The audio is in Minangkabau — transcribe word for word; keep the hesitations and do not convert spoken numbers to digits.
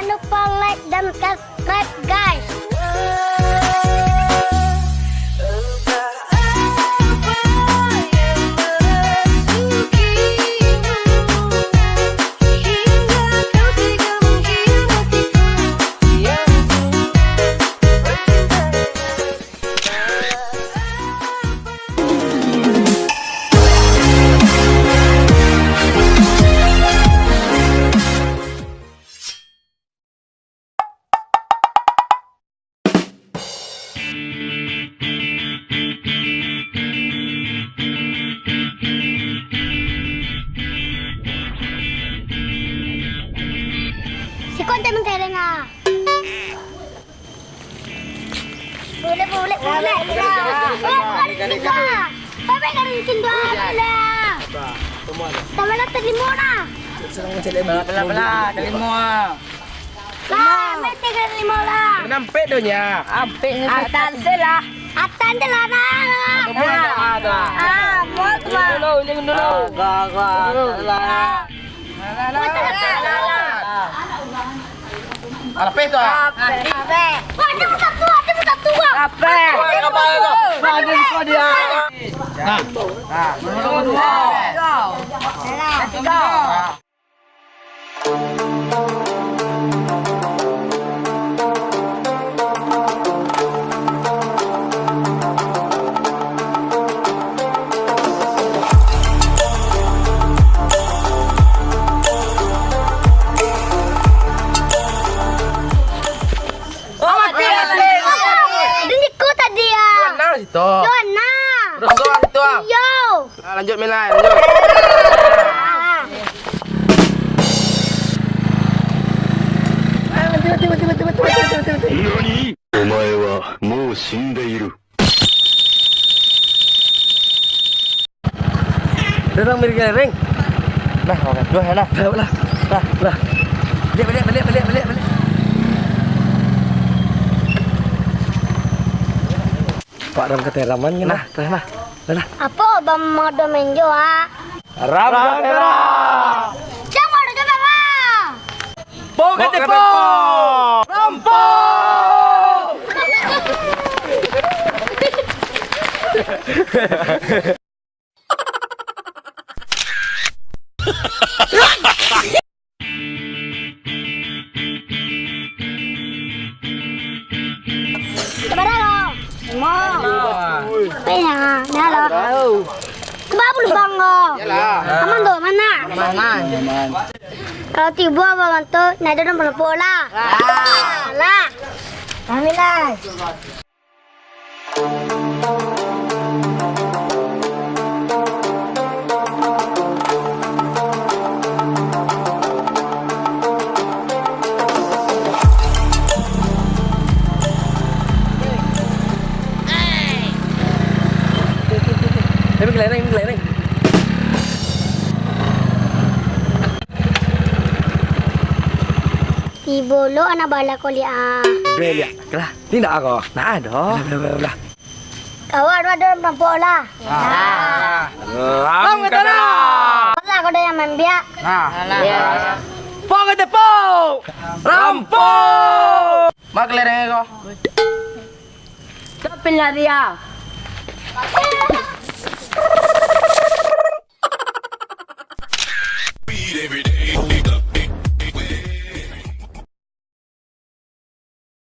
Jangan lupa like dan subscribe, guys. Siko ente mangkereng ah. Bulek, bulek, bulek. Eh, karin cinta. Bapak karin cinta, bulek. Tambah lah, talimo nah. Bala, bala, bala, talimo ah. Lah, mesti karin limo lah. Nampek doh nya. Ampek ni. Atan se lah. Atan se lah, nah. Ada, ada. Ah, mau tu, Bang. Dulu, dulu, dulu. Gua, gua, lah. Alah, peh tu ah. Ape? Ape? Wah, dia bukan tua, dia bukan tua. Ape? Wah, dia bukan tua. Nah. Nah. Tiga. Oh, mati, mati. Ada niko tadi ya. Yohan nah situ. Yohan nah. Terus tu, situ ah. Yo. Ah, lanjut main lah, lanjut. Nani? Omae wa mou shindeiru. Datang dari kelereng. Nah, oke. Dua, ya, nah. Dah, lah. Dah, lah. Balik, balik, balik, balik, balik, balik. Pak Ram kato raman kan? Nah, dah, nah. Dah, dah. Apo Bang Mado main jo, ah? Ram kato Ram. Jangan ada coba, Bang. Pok kato pok. Rampok. Sabana lo? Limo. Banyak, nah lo. Sabab lubang lo. Iyalah. Aman tu, aman nah? Aman. Kalau tibo abang tu, ndak ado nomor lah. Lah. Lah. Amin lah. Eh, kelereng, kelereng. Tibo lo anak bala ko liak ah. Beh, liak. Kelah, ni ndak ako. Nah, ado. Belah, belah, belah, belah. Kawan, ado nan merampok lah. Ah. Lam ka dalam. Alah, kau dah yang main biak. Nah. Alah. Pok ka tepok. Rampok. Mak kelereng ko. Tapi lah dia.